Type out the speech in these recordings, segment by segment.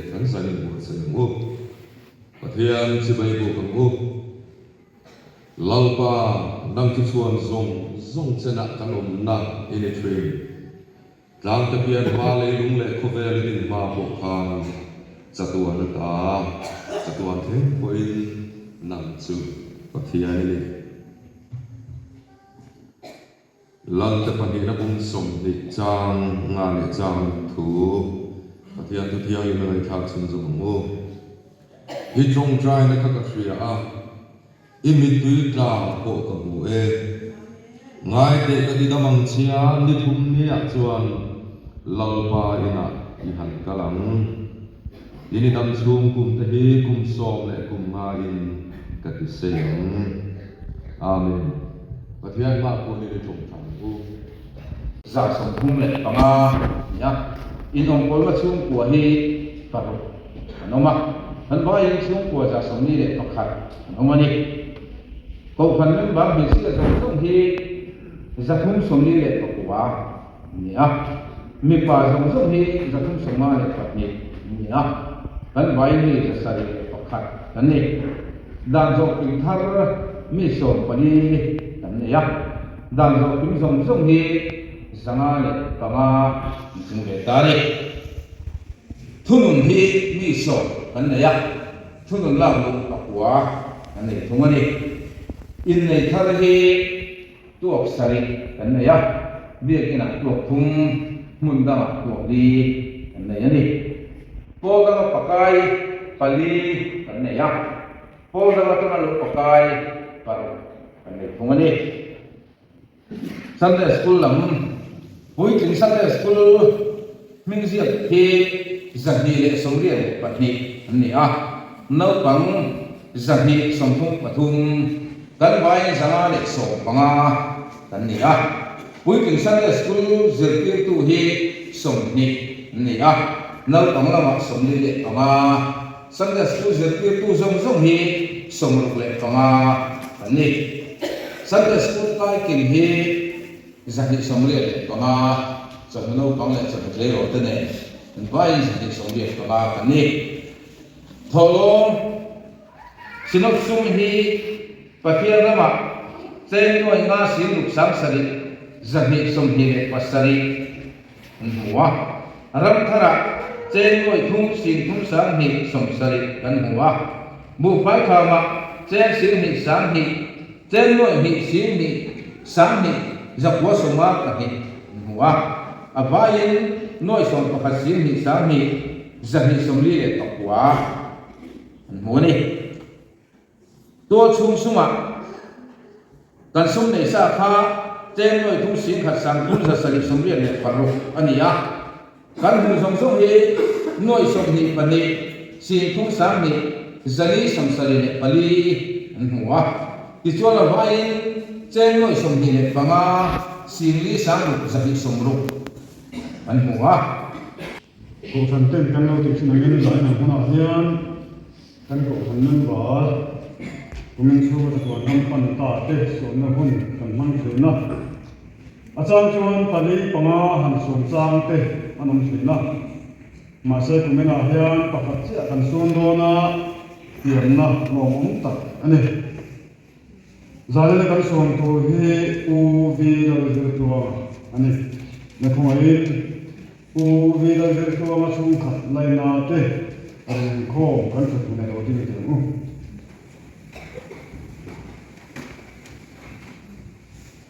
Kan zan in buatsaih ang u. Pathian chibai buk ang u. Lalpa, nang chu chhuan zawng zawng chenah kan awmna i ni thin. Tlangte pian hma leilung leh khawvel i din hma pawh khan chatuan a ta, chatuan thleng pawhin nang chu Pathian i ni. Lalte pahnihna bung 20 chang nga leh chang thu Pathian thu thianghlim a ngaihthlak chhunzawm ang u. I tawngtaina kha ka hria a, i mittui tla pawh ka hmu e. Ngai teh ka ti dam ang chia, ni thum niah chuan Lalpa inah i han kal ang. I ni dam chhung kum te hi kum sawm leh kum ngaiin ka ti sei ang. Amen. Pathian hmah pawh ni ni tawng tha ang u. 35 ni a, inawmkawlna chhungkua hi paruk an awm a, kan vaiin chhungkua 41 an awm a ni. Kohhran member hmeichhia zawng zawng hi 349 an ni a, mipa zawng zawng hi 352 an ni a, kan vaiin mi 71 kan ni. Dan zawh ping thar mi 14 kan nei a. Dan zawh kim zawng zawng hi 505 an chung ve ta a ni. Thunun hi mi 10 kan nei a, thunun lak luh pakua kan nei thung a ni. Innei thar hi tuak sarih kan nei a, biakinah tuak thum, hmun dangah tuak li kan nei a ni. Pawl danga pakai pali kan nei a. Pawl dang atanga lo pakai paruk kan nei thung a ni. Sunday School lam puitling Sunday School hming ziak hi 282 an ni a, naupang 133, kan vaiin 515 kan ni a. Puitling Sunday School zirtirtu hi 20 an ni a, naupang lamah 45. Sunday School zirtirtu zawng zawng hi 65 kan ni. Sunday School kaikim hi 285, chawhnu naupang leh chawhnu tleirawl te nen kan vaiin 285 kan ni. Thawhlawm Synod sum hi Pathian ramah cheng nuai nga sing ruk sang sarih 227 Kan hmu a, ram tharah cheng nuai thum sing thum 270 kan hmu a, buhfai khamah Cheng 10,000 20 cheng nuaih hnih 10,000 20 952 an hmu a. A vaiin nuaih 11 10,000 20 249 an hmu a ni. Tual chhung sumah kan sum neih sa kha cheng nuaih thum 10,000 30 786 a ni a. Kan hmuh zawng zawng hi nuaih 22 30 20 474 an hmu a. Tichuan a vaiin cheng nuaih 25 5 6 260 an hmu a. Kohhran ten kan lo tih thin angin zaina hmunah hian kan kohhran member kumin chhunga chatuan ram pan ta te sawmna hun kan hmang thin a. A chang chuan pali panga han sawm chang te an awm thin a. Mahse kuminah hian pakhat chiah kan sawn dawn a, thiamna lawmawm tak a ni. Zanin a kan sawm tur hi Pu V Lalzirtluanga a ni. Na khawngaihin Pu V Lalzirtluanga chhungkhat laina te rengkhawm kan thut hmun elo ding teh ang u.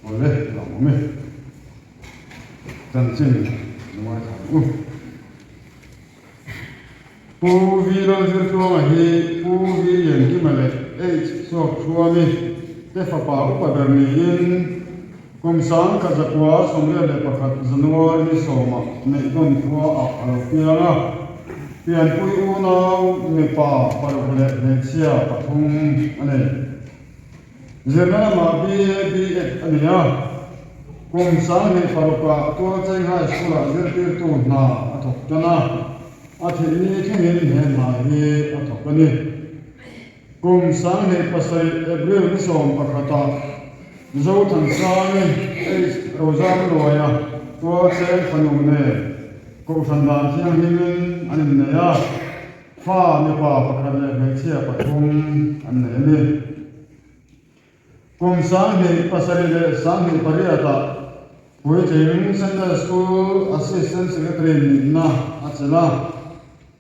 Awle, lawm awm e. Chanchin lungaithla ang u. Pu V Lalzirtluanga hi Pu V Liankima leh H Suakthuami te fapa upa ber niin kum 1981 January ni sawmah Neihdawn khua ah a lo piang a, pianpui unau mipa paruk leh hmeichhia pathum a nei. Zirna lamah BA, BEd a nei a, kum 2006 ah Tualcheng High School-ah zirtirtu hna a thawk tan a, a theih ni thlengin he hna hi a thawk a ni. Kum 2007 April ni 11 ah Zothansangi H Rozamluaia Tualcheng fanu nen Kohhran dan thianghlimin an innei a. Fa mipa pakhat leh hmeichhia pathum an nei a ni. Kum 2007 leh 2008 ah Puitling Central School Assistant Secretary nihna a chelh a.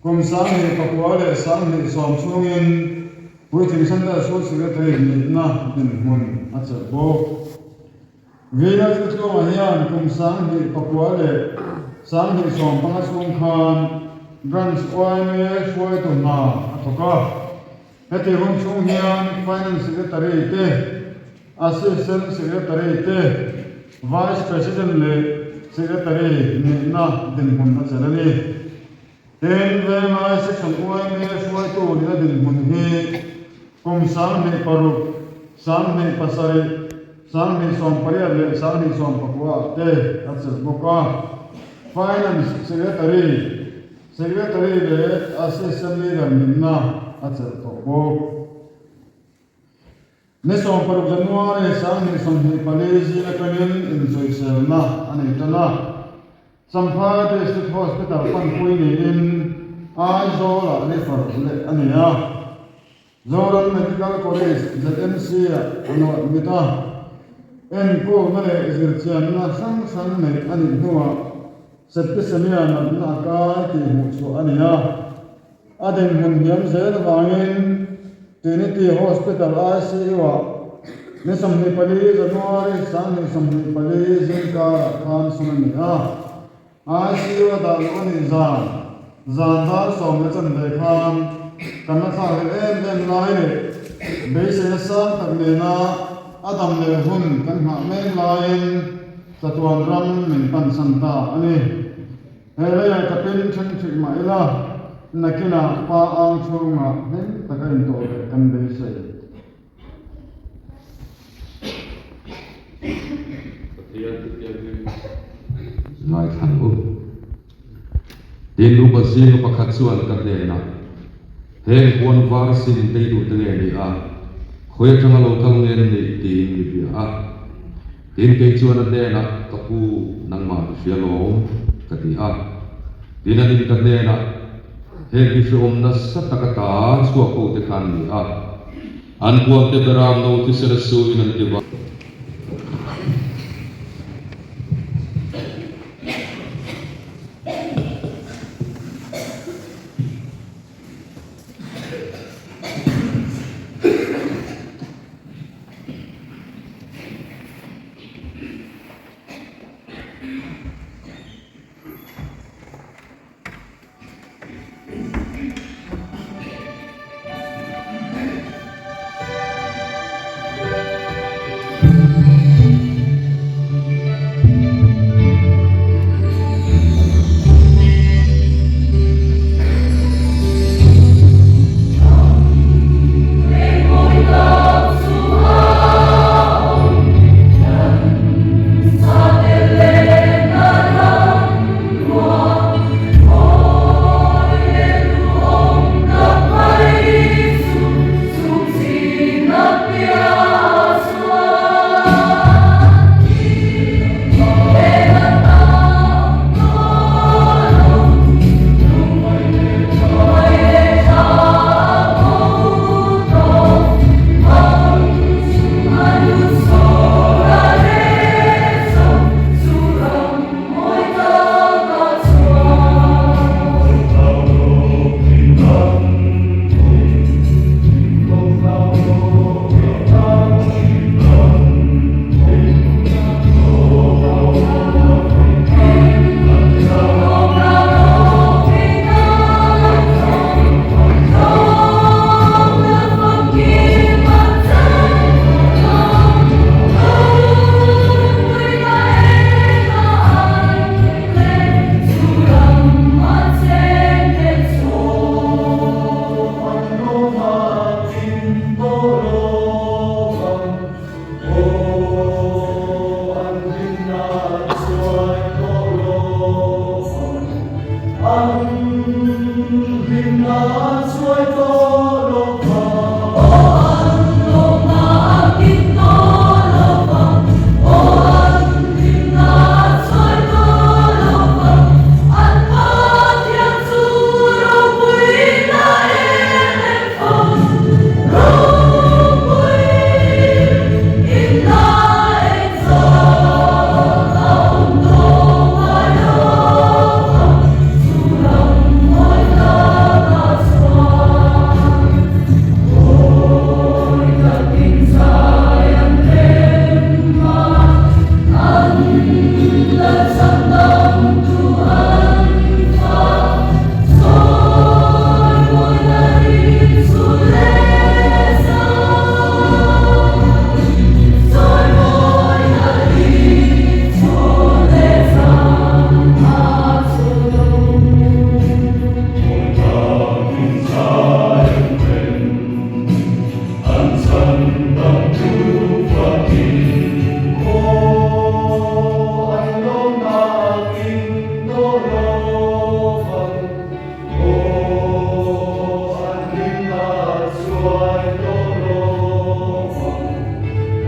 Kum 2009 leh 2010 chhungin Puitling Central School Secretary nihna dinhmun a chelh bawk. Vila Zirtluanga hian kum 2009 leh 2015 chhung khan Branch YMA hruaitu hna a thawk a. Heti hun chhung hian Finance Secretary te, Assistant Secretary te, Vice President leh Secretary nihna dinhmun a chelh a ni. Tin, Venglai Section YMA hruaitu nihna dinhmun hi kum 2006, 2007, 2018 leh 2019 ah te a chelh bawk a. Finance Secretary, Secretary leh Assistant Leader nihna a chelh tawh bawk. Ni 16 January 2024 zing atangin insawiselna a nei tan a. Champhai District Hospital panpui niin Aizawl-ah refer leh a ni a. Zoram Medical College, ZMC, ah an lo admit a. Enkawlna leh zirchianna hrang hrang neih a nih hnuah septicemia natna a kai tih hmuhchhuah a ni a. A dinhmun hniam zel avangin Trinity Hospital ICU-ah ni 24 January 2024 zingkarah khan sawn a ni a. ICU a dah luh a nih zan, zan dar sawm leh chanve khan kan la thlak leh em em lai leh beiseina sang tak nena a dam leh hun kan nghah mek laiin chatuan ram min pansan ta a ni. He leiah ka pin then ṭhik mah ila, nakinah pa ang chhungah hlim taka intawh leh kan beisei. Pathian thutiangin ngaithla ang u. Tin, upa zinga pakhat chuan ka hnenah, Heng puan var sin beidute nge ni a, khawi atanga lo kal nge an nih? tiin mi bia a. Tin, kei chuan a hnenah, Ka pu, nangmah i hria lawm, ka ti a. Tin, anin ka hnenah, Heng hi hrehawm nasa taka ta chhuak ho te kha an ni a, an puante beram no thisen a suin an ti va.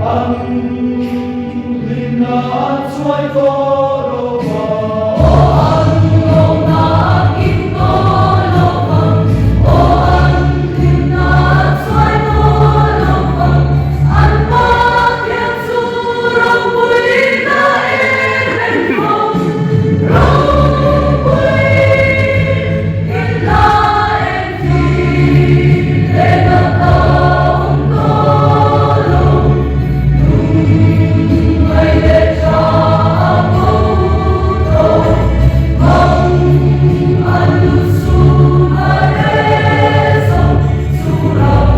An hlimna an chuai tawh lo vang. Aw an lawmna a kim tawh lo vang. Aw an hlimna a chuai tawh lo vang. An Pathian chu ropuina em em fo. Ropui in la eng thin leh natna awm tawh lo. Lungngai leh tha a bo tawh. Mang an lut sun a reh zo. Chu ram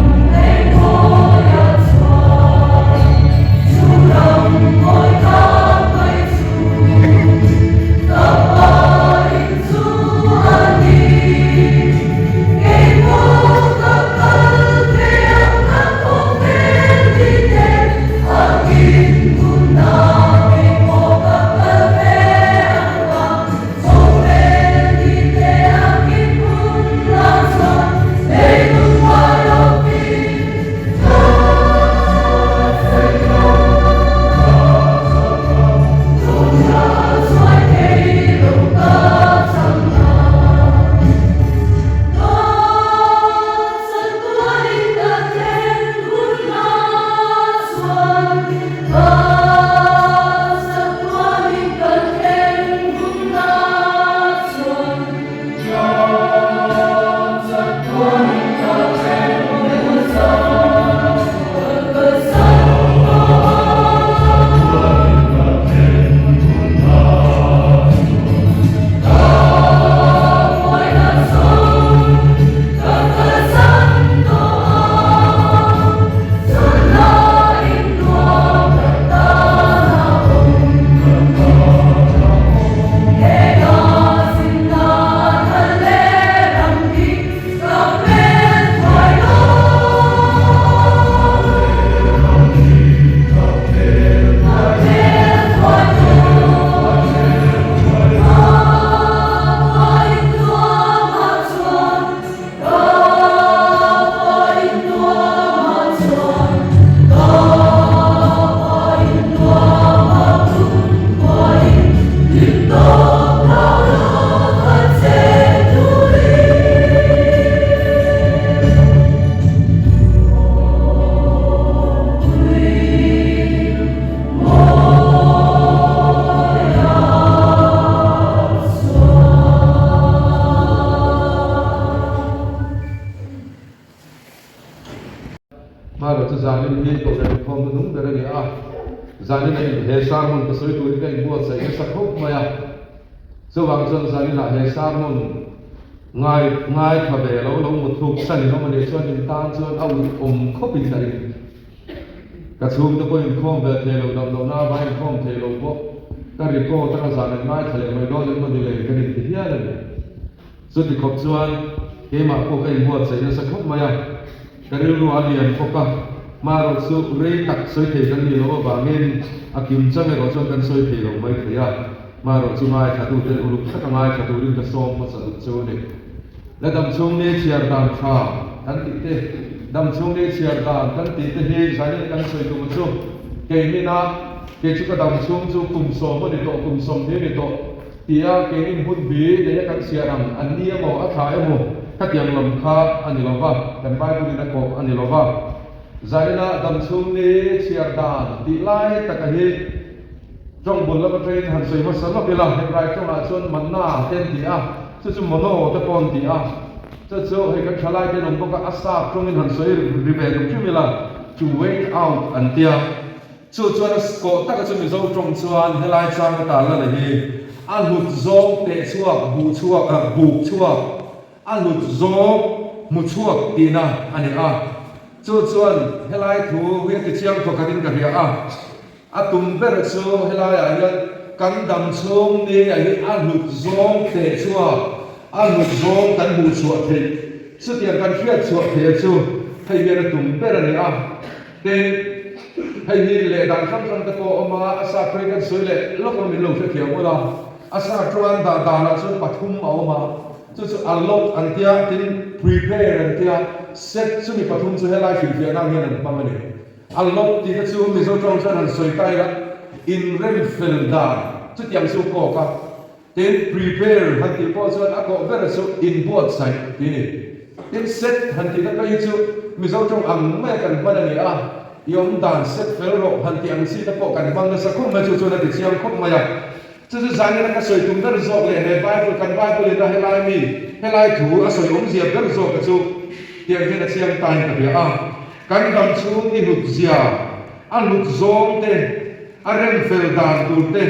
eng mawiah chuan, chu ram mawi tak mai chu ka pa in chu a ni. Keimah ka kal ve ang ka thawk vel ni te a kin hunna keimah ka kal ve ang ka thawk vel ni te a kin hunna chuan leilung hmaiawpin ka sawi Hmarawh chu zanin hi Kohhran inkhawm hnuhnung ber a ni a, zanin a in he sermon ka sawi turin ka inbuatsaih nasa khawp mai a, chuvang chuan zaninah he sermon ngai ngaithla ve lo lo muthluk san in awm a nih chuan in tan chuan a ui awm khawp in ka ring. Ka chhungte pawh inkhawm ve thei lo, damlohna avang inkhawm thei lo pawh ka record a ka zan an ngaithla leh mai dawn emaw ni lei ka rin ti hial a ni. Chuti khawp chuan keimah pawh ka inbuatsaih nasa khawp mai a, ka rilru a lian bawk a, hmarawh chu rei tak sawi thei kan nih loh avangin a kim chang erawh chuan kan sawi thei lo mai thei a, hmarawh chu ngaithlatuten uluk taka ngaithla turin ka sawm hmasa duh chu a ni. La damchhung ni chhiar dan tha kan tih te, damchhung ni chhiar dan kan tih te hi zanin kan sawi tum chu keimina kei chu ka damchhung chu kum sawm a ni tawh, kum sawmhnih a ni tawh tia keimin hun bi neia kan chhiar ang an ni emaw a thla emaw khatiang lam kha a ni lo va, kan Bible in a kawh a ni lo va. Zaninah damchhung ni chhiar dan tih lai taka hi Tawng bul lama train han sawi hmasa lawk ila, Hebrai tawngah chuan manna te an ti a, chu chu mono te pawh an ti a, chu chu hei kan thalai te an awm bawk a, a sap tawngin han sawi ri ve duh hrim ila, to wait out an ti a, chu chuan a kawh taka chu Mizo tawng chuan helai chang a tarla leh hi a hlut zawng teh chhuak, buh chhuak, buk chhuak, a hlut zawng hmu chhuak tihna a ni a, chu chuan helai thu hi a ti chiang thawkhatin ka hria a. A tum ber chu helaiah hian kan dam chhung ni a hi a hlut zawng teh chhuak, a hlut zawng kan hmuh chhuah theih, chutiang kan hriat chhuah theih a chu hei hian a tum ber a ni a. Tin, hei hi leh dan hrang hrang te pawh a awm a, a sa phei kan sawi leh lawk a min lo hrethiam ula, a sa chuan dah danah chuan pathum a awm a, chu chu allot an tia, tin prepare an tia, set chumi pathum chu helai hrilhfiah nan hian an hmang a ni. Allot tih te chu Mizo tawng chuan han sawi ta ila, inrem fel dan chutiang chu kawk a, tin prepare han tih pawh chuan a kawh ber chu inbuatsaih tih a ni. Tin set han tih na phei hi chu Mizo tawng ang maia kan hman a ni a, i awm dan set fel rawh han tih ang chi te pawh kan hmang nasa khawp mai chu chuan a ti chiang khawp mai a. Chu chu zanin a ka sawi tum ber zawk leh he Bible kan Bible in a helai mi helai thu a sawi awmzia ber zawk a chu tiang hian a chiang tain ka hria a. Kan dam chhung i hlut zia, a hlut zawng te, a rem fel dan tur te,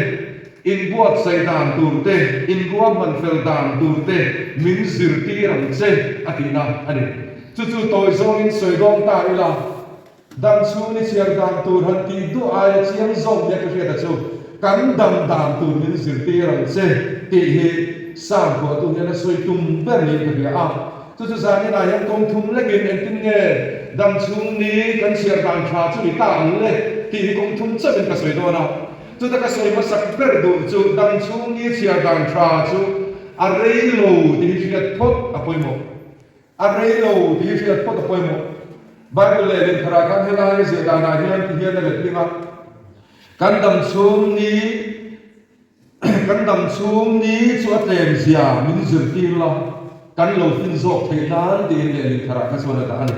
inbuatsaih dan tur te, inruahman fel dan tur te min zirtir ang che a tihna a ni. Chu chu tawi zawngin sawi dawn ta ila, dam chhung i chhiar dan tur han tih duah aia chiang zawk nia ka hriat a chu, kan dam dan tur min zirtir ang che tih hi Psalm phuahtu hian a sawi tum ber niin ka hria a. Chu chu zaninah hian kawng thum lekin engtin nge dam chhung ni kan chhiar dan tha chu ni ta ang le tih hi kawng thum chauhin ka sawi dawn a. Chuta ka sawi hmasak ber duh chu dam chhung ni chhiar dan tha chu a rei lo tih hi hriat phawt a pawimawh. A rei lo tih hi hriat phawt a pawimawh. Bible leh lehkharah khan helai ziah danah hian ti hian a letling a, Kan dam chhung ni Kan dam chhung ni chu a tlem zia min zirtir la, kan lo fin zawk theih nan tiin lehlin tharah kha chuan a dah a ni.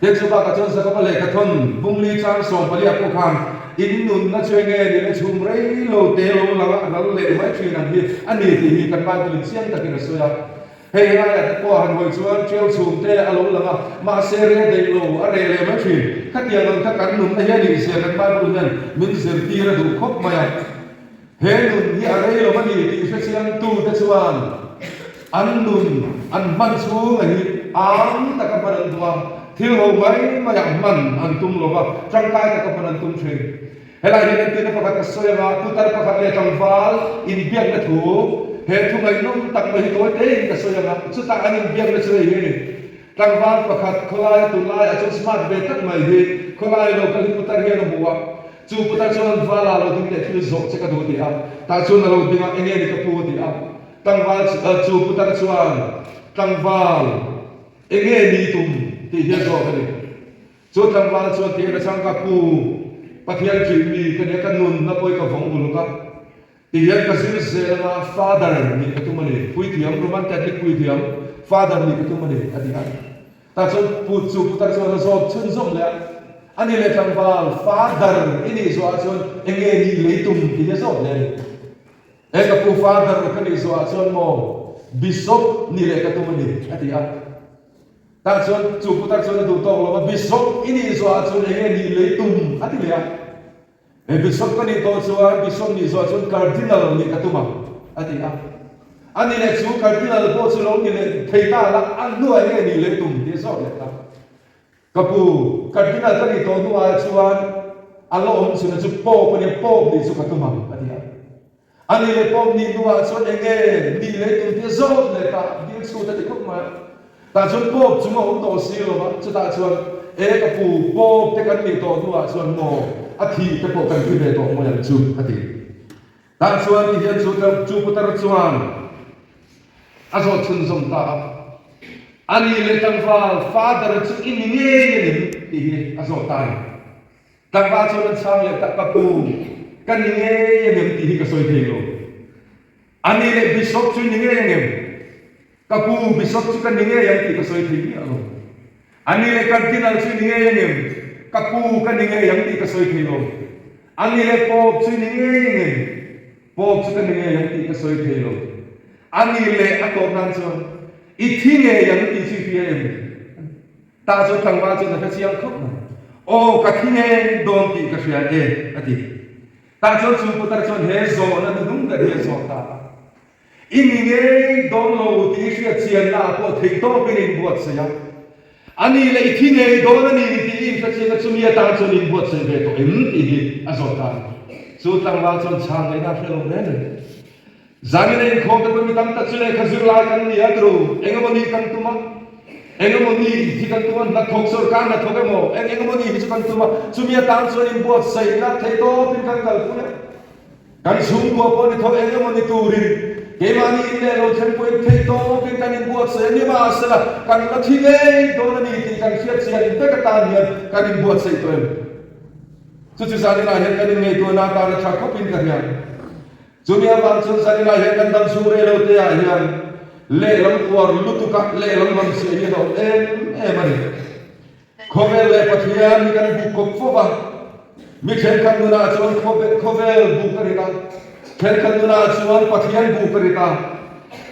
Tin chu bakah chuan Jakoba lehkha thawn Bungli chang sawmpalia pawh khan in nunna chu enge ni le chhum rei lo te lo lang a ral leh mai thin ang hi a ni tih hi kan Bible in chiang takin a sawi a. Hei helaiah te pawh a han hawi chuan ṭiau chhum te a lo lang a, mahse reh daih lo a reh leh mai thin. Khatiang ang kha kan nunna hi a nih zia kan Bible hian min zirtir a duh khawp mai a. He nun hi a rei lo a ni tih hrechiangtute chuan an nun an hman chhunga hi ang taka hman an duh a, thil ho mai maiah hman an tum lo va, tangkai taka hman an tum thin. Helai hian entirna pakhat ka sawi anga putar pakhat leh tlangval inbiakna thu he thu ngaihnawm tak mai hi tawi tein ka sawi anga chutah an inbiakna chu hei hi a ni. Tlangval pakhat khawlaia tunlaiah chuan smart ve tak mai hi khawlai lo kal hi putar hian a hmu a, Chu putar chuan vala lo ding leh thil zawh che ka duh ti a, tah chuan a lo ding a, enge ni ka pu a ti a, tlangval chu putar chuan tlangval enge ni tum tih hi a zawk a ni. Chu tlangval chuan ti hian a chhang ka pu, Pathian ṭih mi ka nia ka nunna pawh i ka vawng uluk a, ti hian ka zir zel anga Father nih ka tum a ni, puithiam, Roman Catholic puithiam, Father nih ka tum a ni a ti a. Tah chuan pu chu putar chuan a zawt chhunzawm leh a, A ni leh tlangval, Father i nih zawhah chuan eng nge nih lei tum tih hi a zawt leh a ni. He ka pu Father ka nih zawhah chuan maw Bishop nih leh ka tum a ni, a ti a. Tah chuan chu putar chuan a duh tawk lo va, Bishop i nih zawhah chuan eng nge nih lei tum, a ti leh a. He Bishop ka nih tawh chuan Bishop nih zawh chuan Cardinal nih ka tum ang, a ti a. A ni leh chu Cardinal pawh chu lo ni leh thei ta la, a hnuai nge nih leh tum tih a zawt leh ta. Ka pu, Cardinal ka nih tawh hnuah chuan a la awm chhun a chu Pope a nia, Pope nih chu ka tum ang, a ti a. A ni leh Pope nih hnuah chuan eng nge nih leh tum tih a zawt leh ta, dil chhut a ti khawp mai a. Tah chuan Pope chung a awm tawh si lo va, chutah chuan e ka pu, Pope te kan nih tawh hnuah chuan maw a thih te pawh kan thi ve tawh mawi ang chu, a ti. Tah chuan ti hian chu chu putar chuan a zawt chhunzawm ta a, A ni leh tlangval, Father chu i ni ngei a nim, tih hi a zawt ta a ni. Tlangval chuan an chhang leh ta, Ka pu, ka ni ngei a nim tih hi ka sawi thei lo. A ni leh Bishop chu i ni ngei ang em? Ka pu, Bishop chu ka ni ngei ang tih ka sawi thei miah lo. A ni leh Cardinal chu i ni ngei ang em? Ka pu, ka ni ngei ang tih ka sawi thei lo. A ni leh Pope chu i ni ngei ang em? Pope chu ka ni ngei ang tih ka sawi thei lo. A ni leh a tawp nan chuan, I thi ngei ang tih chu i hria em? Tah chuan tlangval chuan a hre chiang khawp mai. Aw, ka thi ngei dawn tih ka hria e, a ti. Tah chuan chu putar chuan he zawhna hnuhnung ber hi a zawh ta a. I ni ngei dawn lo tih i hriat chianna ah pawh theih tawpin i inbuatsaih a. A ni leh i thi ngei dawn a ni tih i inhre chian a, chumi atan chuan i inbuatsaih ve tawh em tih hi a zawh ta a ni. Chu tlangval chuan chhan ngaihna a hre lo reng reng. Zanin a inkhawm te pawh mi tam tak chu lehkha zirlai kan ni a tru, eng emaw nih kan tum a, eng emaw ni hi kan tum a, hnathawk sorkar hnathawk emaw eng eng emaw ni hi chu kan tum a, chumi atan chuan inbuatsaihna theihtawpin kan kalpui a, kan chhungkua pawh ni tho eng emaw ni turin keimahni in leh lo thleng pawhin theihtawpin kan inbuatsaih a ni mahsela kan la thi ngei dawn a ni tih kan hriatchian vek atan hian kan inbuatsaih tawh em? Chu chu zaninah hian kan inngaihtuahna atan a tha khawpin ka hria. Chumi avang chuan zaninah hian kan dam chhung rei lo te ah hian lehlam uar lutuk a lehlam ram chhiah hi a awm em em a ni. Khawvel leh Pathian hi kan buk kawp fo va, mi thenkhat nunah chuan khawvel buk a rit a, thenkhat nunah chuan Pathian buk a rit a.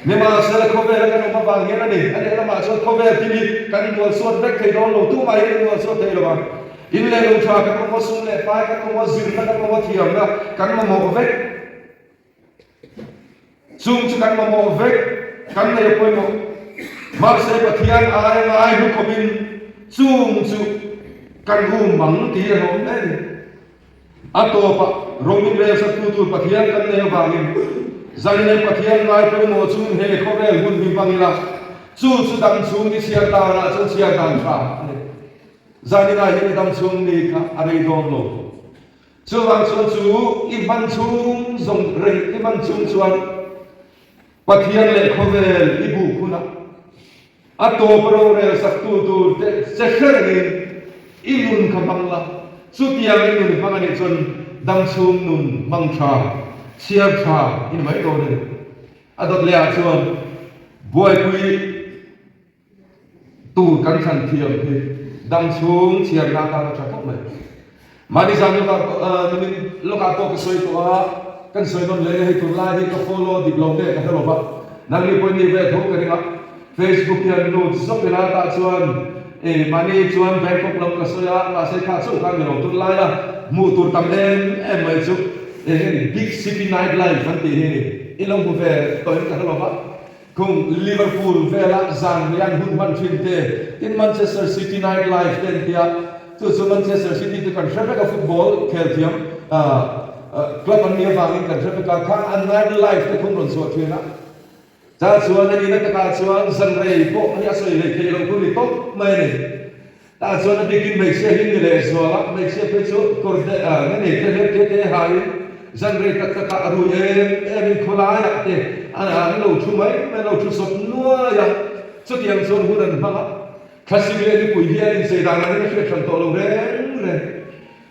Nimahsela khawvela kan awm avang hian a ni, a lehlamah chuan khawvel thil hi kan innualsuat vek thei dawn lo, tumah hian innualsuat thei lo a. In leh lo tha kan mamawh, sum leh pai kan mamawh, zirna kan mamawh, thiamna kan mamawh vek. Chung chu kan mamawh vek, kan nei a pawimawh. Mahse Pathian ai ngai hlu khawpin chung chu kan um mang tih a hlawm hle a ni. A tawpah Romin rel sattu tur Pathian kan nei avangin zaninei Pathian ngai pawimawh chung he khawvel hun hi hmang ila, chu chu dam chhung ni chhiar danah chuan chhiar dan tha a ni. Zaninah hian i dam chhung ni kha a rei dawn lo. Chuvang chuan chu i hman chhung zawng rei i hman chhung chuan Pathian leh khawvel i buk hunah a tawp rorel saktu tur te che hre rengin i nun kha hmang la. Chutiang i nun hmang anih chuan dam chhung nun hmang tha, chhiar tha i ni mai dawn a ni. A dawt lehah chuan buaipui. Tur kan thlan thiam hi dam chhung chhiarna atan a tha khawp mai. Mahni zan lawkah nimin lawkah pawh ka sawi tawh a, kan sawi nawn leh hei tunlai hi ka follow dik lo nge ka hre lo va, nangni pawhin ni ve tho ka ring a, Facebook hian lut zawk ila tah chuan e mahni chuan Bangkok lam ka sawi a, mahse kha chauh kha ni lo tunlaia hmuh tur tam em em mai chu eng nge ni big city night life an tih hi ni i lo hmu ve tawhin ka hre lo va. Khung Liverpool vela zan leh an hun hman thin te, tin Manchester City night life te an tia, chu chu Manchester City chu kan hre vek a football khel thiam club an nih avangin kan hre vek a, khang an night life te khung rawn chhuah thin a, chah chuan a nihna takah chuan zan rei pawh hi a sawi leh theih loh khu ni tawp mai a ni. Tah chuan a bikin hmeichhia hi ni leh zual a, hmeichhia phei chu kawr te nge nei te hlep te te hain zan rei tak takah a rui em em in khawlaiah te an lo thu mai mai, an lo thu sawp nuai a, chutiang chuan hun an hmang a, thlasik leh nipui hi an inchei dan angin a hriat hran tawh lo reng reng.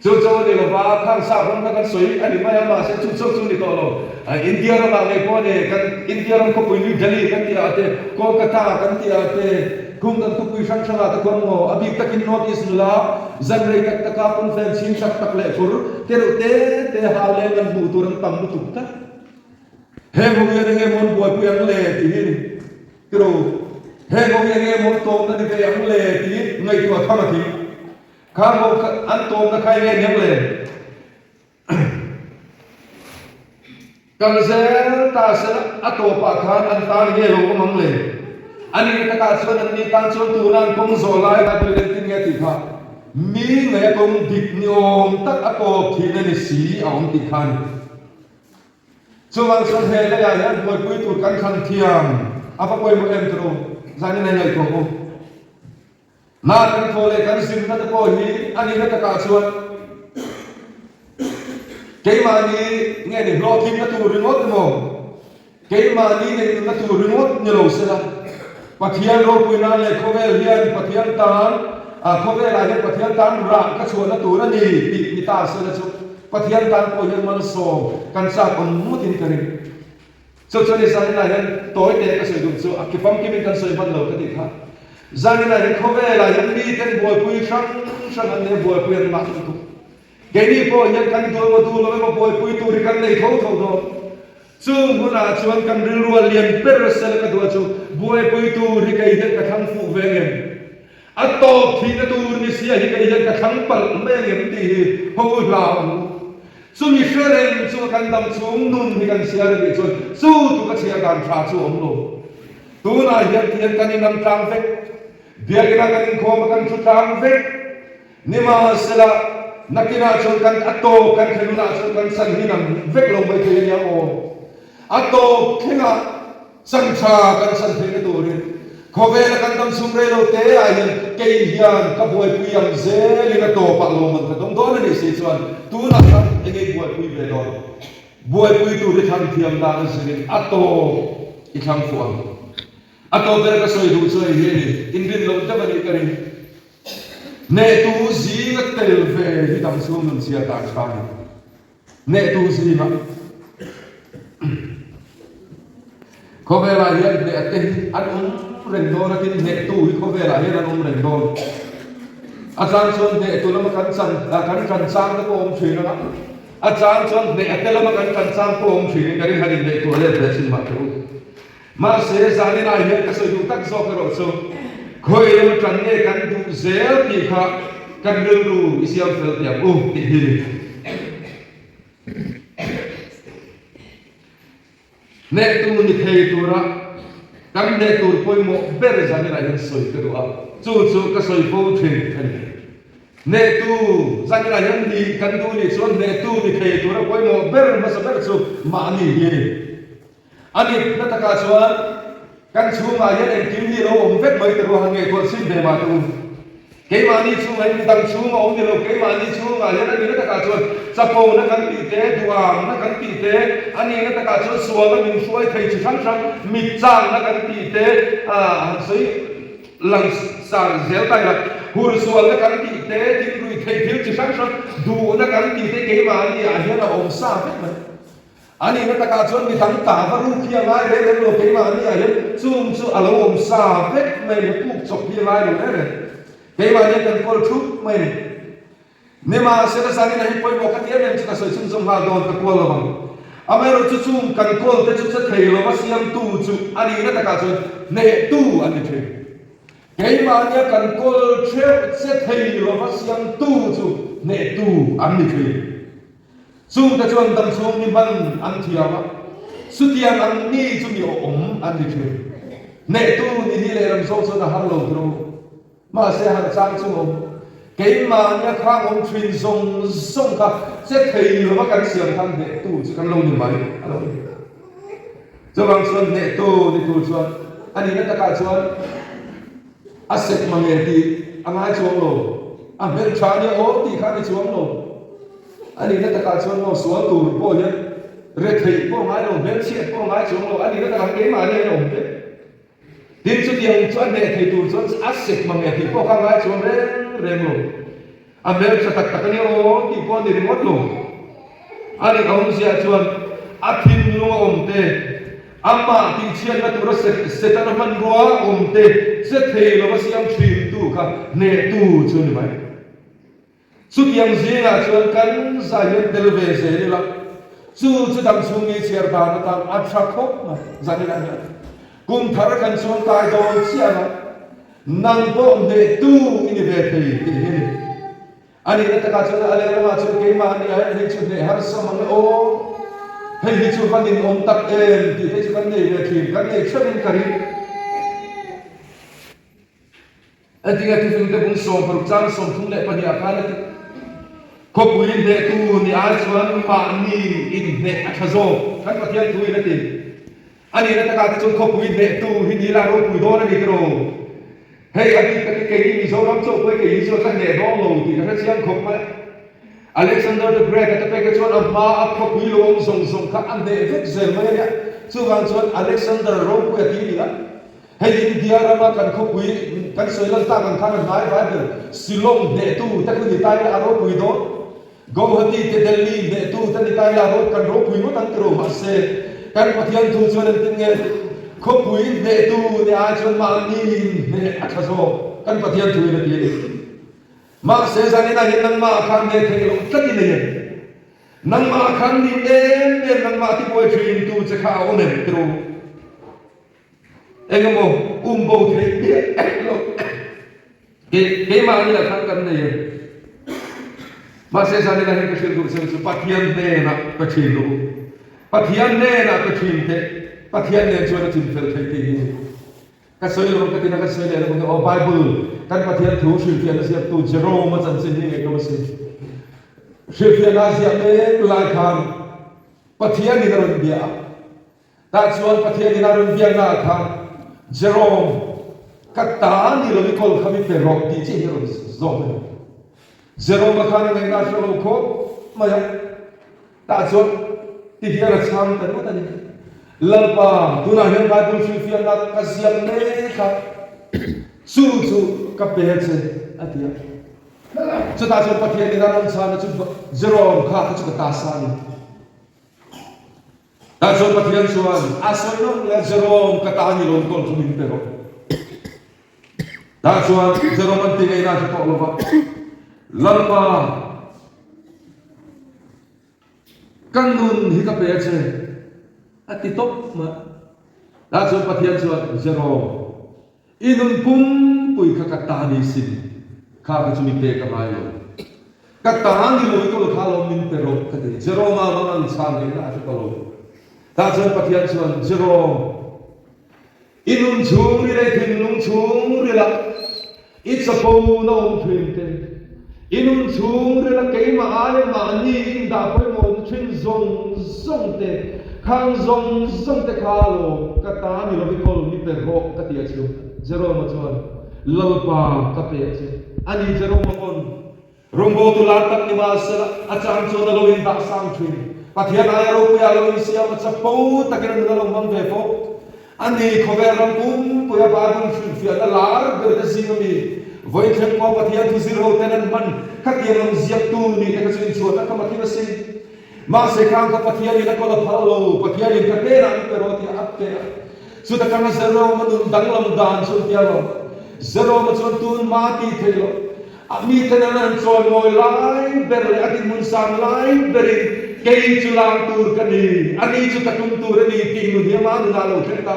Chu chu a ni lo va, khang sap ram kha kan sawi a ni mai a, mahse chu chauh chu a ni tawh lo. India ramah ngei pawh a ni, kan India ram khawpui New Delhi kan tih ah te, Kolkata kan tih ah te, khung kan khawpui hrang hrangah te khuan maw, a bik takin North East nula zan rei tak taka pawnfen chhing tak tak leh fur te reuh te te hal leng an hmuh tur an tam lutuk tlat. Heng ho hian enge maw an buaipui ang le tih hi a ni. Tiro, heng ho hi enge maw an tawmna ni ve ang le tih ngaihtuah tham a thing. Kha ho kha an tawmna kha enge niang le? Kal zel ta sela a tawpah khan an tan nge lo awm ang le? A nihna takah chuan an ni tan chuan tuna an kawng zawh lai Bible engtin nge tih kha mi ngaih a kawng dik ni awm tak a tawp thihna ni si a awm tih kha a ni. Chuvang chuan he leiah hian buaipui tur kan thlan thiam a va pawimawh em tiro zanin a ngaihtuah u. Hna kan thawh leh kan zirna te pawh hi a nihna takah chuan keimahni nge ni hlawhtlinna tur ringawt emaw, keimahni neihnunna tur ringawt ni lo sela, Pathian ropui nan leh khawvel hian Pathian tan, khawvelah hian Pathian tan rah ka chhuahna tur a ni tih ni ta sela chu Pathian tan pawh hian malsawm kan chak awm ngawtin ka ring. Chu chuan i zaninah hian tawi te ka sawi duh chu a ki famkimin kan sawi hman lo ka tih kha. Zaninah hian khawvelah hian miten buaipui hrang hrang an nei a, buaipui an ngah lutuk. Keini pawh hian kan duh emaw duh lo emaw buaipui tur hi kan nei tho tho dawn. Chung hunah chuan kan rilru a lian ber sela ka duh a chu buaipui tur hi kei hian ka thlang fuh ve ngem? A tawp thihna tur ni sia hi kei hian ka thlang palh mai angem tih hi ho hlau ang u. Chumi hre reng chu kan dam chhung nun hi kan chhiar a nih chuan chu tluk a chhiar dan tha chu a awm lo. Tunah hian tihian kan inang tlang vek, biakina kan inkhawm a kan thu tlang vek. Nimahsela, nakinah chuan kan a tawp kan thlen hunah chuan kan chan hi inang vek lo mai thei a nia aw. A tawp thlengah Chan tha kan chan theihna turin khawvela kan dam chhung rei lo te ah hian kei hian ka buaipui ang zelin a tawpah lawmman ka dawng dawn a nih si chuan tunah khan eng nge buaipui ve dawn? Buaipui tur i thlang thiam dan a zirin a tawp i thlang fuh ang. A tawp ber ka sawi duh chu hei hi a ni, inrin loh deuh a nih ka ring. Hnehtu zinga tel ve hi dam chhung nun chhiat dan tha a ni. Hnehtu zinga khawvelah hian hneh te hi an awm reng dawn a tin hnehtu hi khawvelah hian an awm reng dawn. A chang chuan hnehtu lama kan chan kan tan chang te pawh awm thin a, a chang chuan hneh te lama kan tan chang pawh awm thin in ka ring han inneihtuah let ve thin mah teh u. Mahse, zaninah hian ka sawi duh tak zawk erawh chu khawi lam aṭang nge kan duh zel tih kha kan rilru i siam fel teh ang u tih hi ni. Hnehtu ni thei tura kan hneh tur pawimawh ber zaninah hian sawi ka duh a, chu chu ka sawi fo ṭhin a ni. Hnehtu zaninah hian nih kan duh nih chuan hnehtu ni thei tura pawimawh ber hmasa ber chu mahni hi a ni. A nih na takah chuan kan chhungah hian engkim hi lo awm vek mai ta ruah nge tuah chhin ve mah teh u. Keimahni chhungah hian midang chhung a awm ni lo, keimahni chhungah hian a nihna takah chuan chapona kan tih te, duhangna kan tih te, a nihna takah chuan sualna min hruai thei chi hrang hrang, mit changna kan tih te, han sawi lang sar zel ta ila, hur sualna kan tih te, tin ruih theih thil chi hrang hrang, duhna kan tih te keimahni ah hian a awm sa vek mai. A nihna takah chuan mi dang ta va ruk hi a ngai reng reng lo, keimahni ah hian chung chu a lo awm sa vek mai ni, puk chawp hi a ngai lo reng reng. Keimahni ah kan kawl thup mai ni. Nimahsela zanin ah hi pawimawh ka ti em em chu ka sawi chhunzawm nghal dawn ka kual lo vang. Amaherawh chu chung kan kawl te chu che thei lova siamtu chu a nihna takah chuan hnehtu an ni thin. Keimahnia kan kawl theuh che thei lova siamtu chu hnehtu an ni thin. Chungte chuan damchhung ni hman an thiam a, chutiang ang mi chu mi awm an ni thin. Hnehtu ni hi lehlam zawk chuan a har lo tiro. Mahse har chang chu awm. Keimahnia khang awm thin zawng zawng kha che thei lova kan siam khan hnehtu chu kan lo ni mai a lo ni. Chuvang chuan hnehtu ni tur chuan a nihna takah chuan a sek mange tih a ngai chuang lo. A hmeltha nia aw tih kha a ni chuang lo. A nihna takah chuan maw sual tur pawh hian retheih pawh ngai lo, hmelchhiat pawh ngai chuang lo, a nihna takah keimahni hian a awm vek. Tin, chutiang chu a hneh thei tur chuan a sek mang e tih pawh kha ngai chuang reng reng lo. A hmeltha tak tak a nia aw tih pawh a ni ringawt lo. A nih awmzia chuan a thinlung a awm te, amah tihchhiatna tura Setana hmanrua awm te che thei lova siam thintu kha hnehtu chu a ni mai. Chutiang zingah chuan kan zai hian tel ve zel ila, chu chu dang chhung ni chhiar dan atan a tha khawp mai. Zaninah hian kum thar kan chuang kai dawn chiah a, nang pawh hnehtu i ni ve thei tih hi a ni. A nihna takah chuan a lehlamah chuan keimah nia hian hei chu hneh harsa mang e aw, hei hi chu va ninawm tak em tih te chu kan nei ve thin, kan nei theuhin ka ring. Entinge thufingte bung 16 chang 32 ah khan a ti, Khawpui hnehtu ni ai chuan mahni inhneh a tha zawk, kan Pathian thu in a ti. A nihna takah te chuan khawpui hnehtu hi ni la ropui dawn a ni tiraw? Hei a bik takin keini Mizoram chauh pawh hi kei hi chuan ka hneh dawn lo tih ka hrechiang khawp mai. Alexander the Great a te pek te chuan a hma a khawpui lo awm zawng zawng kha a hneh vek zel mai a nia. Chuvang chuan Alexander ropui a ti ni la. Hei India rama kan khawpui kan sawi lan tak ang khan a hnai vai ber Shillong hnehtu te khu ni ta ila a ropui dawn. Guwahati te Delhi hnehtu te ni ta ila a ro kan ropui ngawt ang tiraw mahse kan Pathian thu chuan engtin nge khawpui hnehtu ni ai chuan mahni inhneh a tha zawk kan Pathian thu in a ti a ni. Mahse zaninah hian nangmah khan hneh theih loh tlat i nei em? Nangmah khan ni em em nangmah tibuai thin tu che kha a awm em tiraw? Engemaw um bo theih miah loh keimahni ah khan kan nei a. Mahse zaninah hian ka hrilh duh cheu chu Pathian hnenah ka thin rawh u. Pathian hnenah ka thin teh Pathian nen chuan a chin fel theih tih hi ka sawi lo ka tina ka sawi leh lo aw Bible kan Pathian thu hrilhfiahna ziaktu Jerome a chanchin hi ngaihnawm a sin. Hrilhfiahna a ziah mek lai khan Pathianin a rawn bia a. Tah chuan Pathian in a rawn biakna ah khan, Jerome, ka ta ni lo i kawl kha mi pe rawh tih chiah hi a rawn zawk a ni. Jerome a khan a ngaihna a hre lo khawp mai a, tah chuan ti hian a chhang ta ringawt a ni. Lalpa, tunah hian Bible hrilhfiahna ka ziak mek a, chu chu ka pe a che, a ti a. Chutah chuan Pathianin a rawn chhana chu Jerome kha kha chu ka ta sa a ni. Tah chuan Pathian chuan a sawi nawk leh Jerome ka ta ni lo kawl kha min pe rawh. Tah chuan Jerome an ti ngei na hre tawh lo va, Lalpa ka nun hi ka pe a che a ti tawp mai. Tah chuan Pathian chuan Jerome I nun pumpui kha ka ta ni sin, kha kha chu mi pek a ngai lo. Ka ta ni lo i kawl kha lo min pe rawh ka ti. Jerome-a mang ang chhang ngei na a hre ta lo. Tah chuan Pathian chuan, Jerome, i nun chhung ril a i thinlung chhung ril a i chapo na awm thin te, i nun chhung ril a keimah aia mahni indah pawimawhna thin zawng zawng te, khang zawng zawng te kha alawm ka ta ni lo i kawl mi pe rawh ka ti a chu. Jerome-a chuan, Lalpa ka pe a che. Ani Jerome-a pawn rawngbawltu lar tak ni mahsela a chang chuan a lo indah sang thin. Pathian aia ropuia a lo insiam a chapo takin a nun a lo hmang ve fo. Ani khawvel ram pumpuia Bible hrilhfiahna lar ber te zing ami vawi thleng pawh Pathian thu zir ho ten an hman khatiang ang ziaktu nih te kha chu inchhuahna ka mathil asin. Mahse khang kha Pathianin a kawl a phal lo, Pathianin ka hnenah an pe rawh tiah a pe a. Chuta kanga Jerome-a nun danglam dan chu an tia lo. Jerome-a chuan tun hma tih theih loh. A miten an han chawimawi lai ber leh a dinhmun sang lai berin kei chu lang tur ka ni, a ni chu ka tum tur a ni tih nun hi ama nunah a lo thleng ta.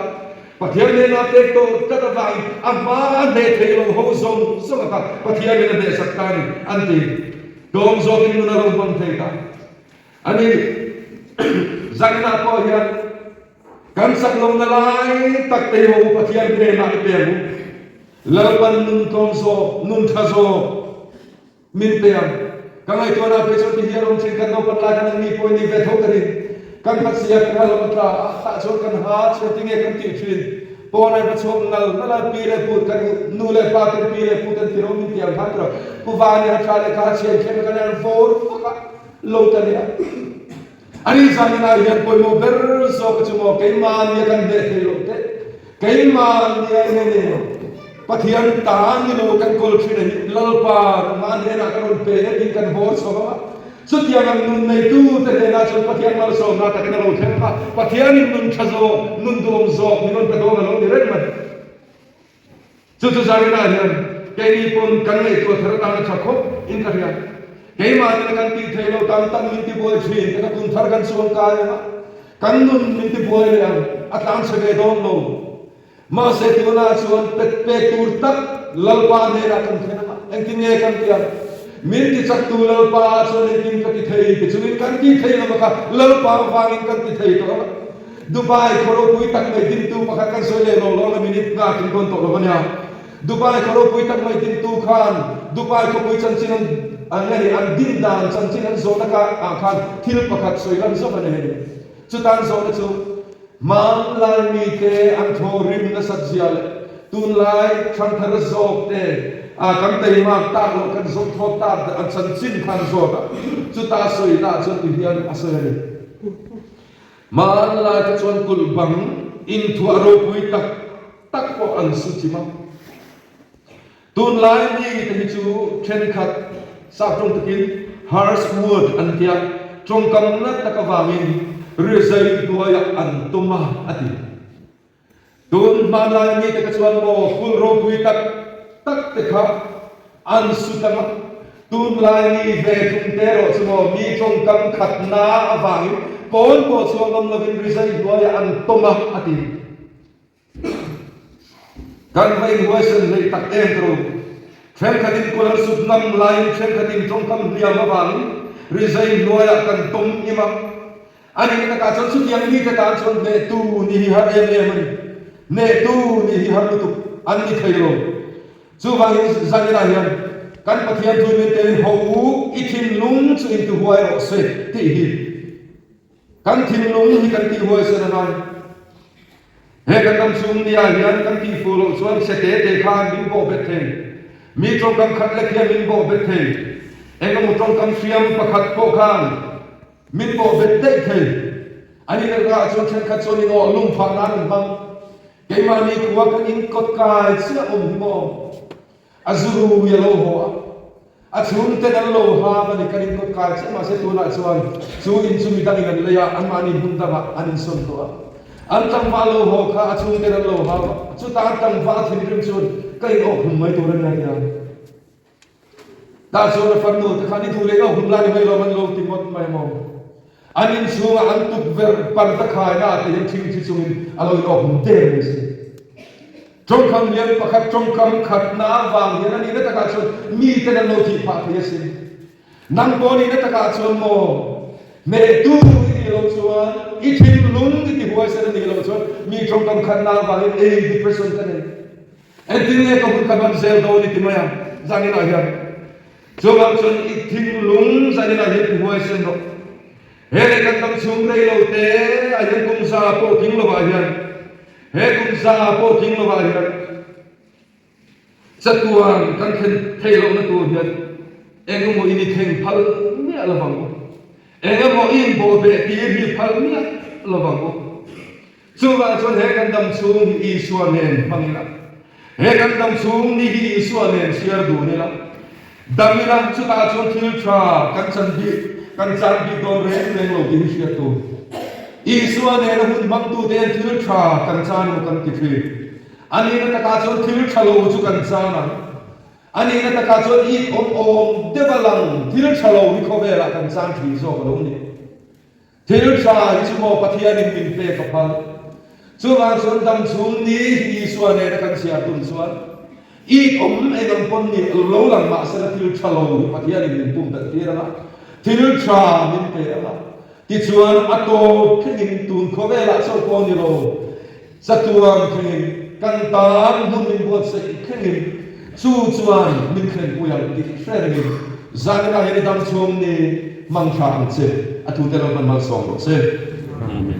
Pathian hnenah pek tawh tlat avangin a hma a hneh theih lo ho zawng zawng a kha Pathianin a hnehsak ta a ni an ti. Tlawm zawkin nun a lo hmang thei ta a ni. Zaninah pawh hian kan chak lohna lai tak te hi ho Pathian hnenah i pe ang u. Lalpan nun tlawm zawk, nun tha zawk min pe ang. Ka ngaihtuahna phei chuan tihian awm thin kan naupan lai khan anni pawhin ni ve tho ka rin. Kan khat sia kan ha lam a tla a, tah chuan kan ha chuan tinge kan tih thin. Pawn ai va chhuak nal nal a, pi leh pu kan nu leh pa ten pi leh pu ten ti ro min ti ang khan tiraw. Pu Vani ha tla leh kha ha chhian khem kan en vawr vak a, lo ta nia. Ani zaninah hian pawimawh ber zawk a chu maw keimahnia kan hneh thei loh teh. Keimahnia nge ni Pathian ta ni lo kan kawl thin a hi Lalpa nangmah hnenah ka rawn pe e tiin kan vawr chho vang a. Chutiang ang nun neitu te hnenah chuan Pathian malsawmna takin a lo thleng a, Pathianin nun tha zawk, nun duhawm zawk min rawn pe dawn a lo ni reng mai. Chu chu zarinah hian keini pawn kan ngaihtuah thar atan a tha khawp in ka hria. Keimahni kan tih theih loh tan tan min tibuai thin te kha kum thar kan chuang kai ang a, kan nun min tibuai leh ang, a tlang chhe ve dawn lo. Mahse tunah chuan pet pek tur tak Lalpa hnenah kan thlen ang a, engtin nge kan ti ang? Min tichaktu Lalpa ah chuan engtin ka ti thei ti chungin kan ti thei lo kha Lalpa vangin kan ti thei tawh ang a. Dubai khaw ropui tak mai dintu pakhat kan sawi leh lo lo na minute nga tling dawn tawh lo ania. Dubai khaw ropui tak mai dintu khan Dubai khawpui chanchin an an nge ni an din dan chanchin an zawhna ka ah khan thil pakhat sawi lan zawk a ni hei. Chutan zawhna chu hmanlai mite an thaw rim nasat zia leh tunlai thangthar zawk te ah kan teimak tak loh kan zawh thawt tak an chanchin kha an zawt a. Chuta sawi na chuan ti hian a sawi a ni. Hmanlai te chuan kulh bang inthuah ropui tak tak pawh an su chim a. Tunlai mi te hi chu thenkhat sap tawng takin harsh word an tia, tawngkam nat tak avangin rizai hnuaiah an tum a, a ti. Tun hmanlai mite kha chuan maw phul ropui tak tak te kha an su tlang a, tunlai mi ve thung te erawh chu maw mi tawngkam khatna avangin pawn pawh chhuah ngam lovin rizai hnuaiah an tawm a, a ti. Kan va inhuaisen hleih tak em ka ru. Thenkhatin kul an sut ngam laiin thenkhatin tawngkam hliam avangin rizai hnuaiah kan tawm im a. A nih takah chuan chutiang mite tan chuan hnehtu nih hi har em em a ni. Hnehtu nih hi har lutuk an ni thei lo. Chuvangin zaninah hian kan Pathian thu min telin ho u, i thinlung chu intihuai rawh se tih hi kan thinlung hi kan tihhuai sen a ngai. He kan ram chhung nia hian kan tih fuh loh chuan chhe te te khan min bawh bet thei. Mi tawngkam khat lek hian min bawh bet thei. Engemaw tawngkam hriam pakhat pawh khan Min bawh bet daih thei. A ni reng ah chuan thenkhat chuan in awh lum phah nan an hmang. Keimahni khua kan in kawt kai chiah awm hi maw? A zurui a lo haw a. A chhungten an lo hau a ni, kan inkawt kai chiah mahse tunah chuan chu in chu midangin an lei a, anmahni hmun dangah an insawn tawh a. An tlangval lo haw kha a chhungten an lo hau a, chutah an tlangval thinrim chuan ka in awk hlum mai tur a ni a ti a. Tah chuan a farnu te khan i duh leh i awk hlum lai ni mai lo an lo ti ngawt mai maw. An inchhungah an tukverh parda khaina ah te hian thingthi chungin a lo in awk hlum der mai si. Tawngkam lian pakhat tawngkam khatna avang hian a nihna takah chuan miten an lo thih phah thei asin. Nang pawh nihna takah chuan maw hnehtu i nih loh chuan, i thinlung i ti huaisen a nih loh chuan mi tawngkam khatna avangin ei depression ka nei. Engtin nge ka hun ka hman zel dawn i ti mai ang zaninah hian. Chuvang chuan i thinlung zaninah hian ti huaisen rawh. He leh kan dam chhung rei lo te ah hian kum za pawh tling lovah hian he kum za pawh tling lovah hian chatuan kan thlen theih lohna tur hian eng emaw in i thleng phal miah lovang u. Eng emaw i inbawhbeh tir hi phal miah lovang u. Chuvang chuan he kan dam chhung hi Isua nen hmang ila, he kan dam chhung ni hi Isua nen chhiar dun ila, dam ila, chutah chuan thil tha kan chan bik, kan chan bik dawn reng reng lo tih hi hriat tur. Isua nena hun hmangtute hian thil tha kan chan emaw kan ti thin. A nihna takah chuan thil tha lo chu kan chan ang. A nihna takah chuan it awm awm deuh a lang thil tha lo hi khawvelah kan chan thin zawk a lo ni. Thil tha hi chu maw Pathianin min pek a phal. Chuvang chuan dam chhung ni hi Isua nena kan chhiar dun chuan it awm eng ang pawn nih lo lang mahsela thil tha lo hi Pathianin min pumpelh tir anga, thil tha min pe anga, tichuan a tawp thlengin tun khawvelah chauh pawh ni lo, chatuan thlengin kan tan hmun min buatsaih thlengin chu chuan min thlenpui ang tih hre rengin zaninah hian i dam chhung ni hmang tha ang che, a thute lo hman malsawm rawh se. Amen.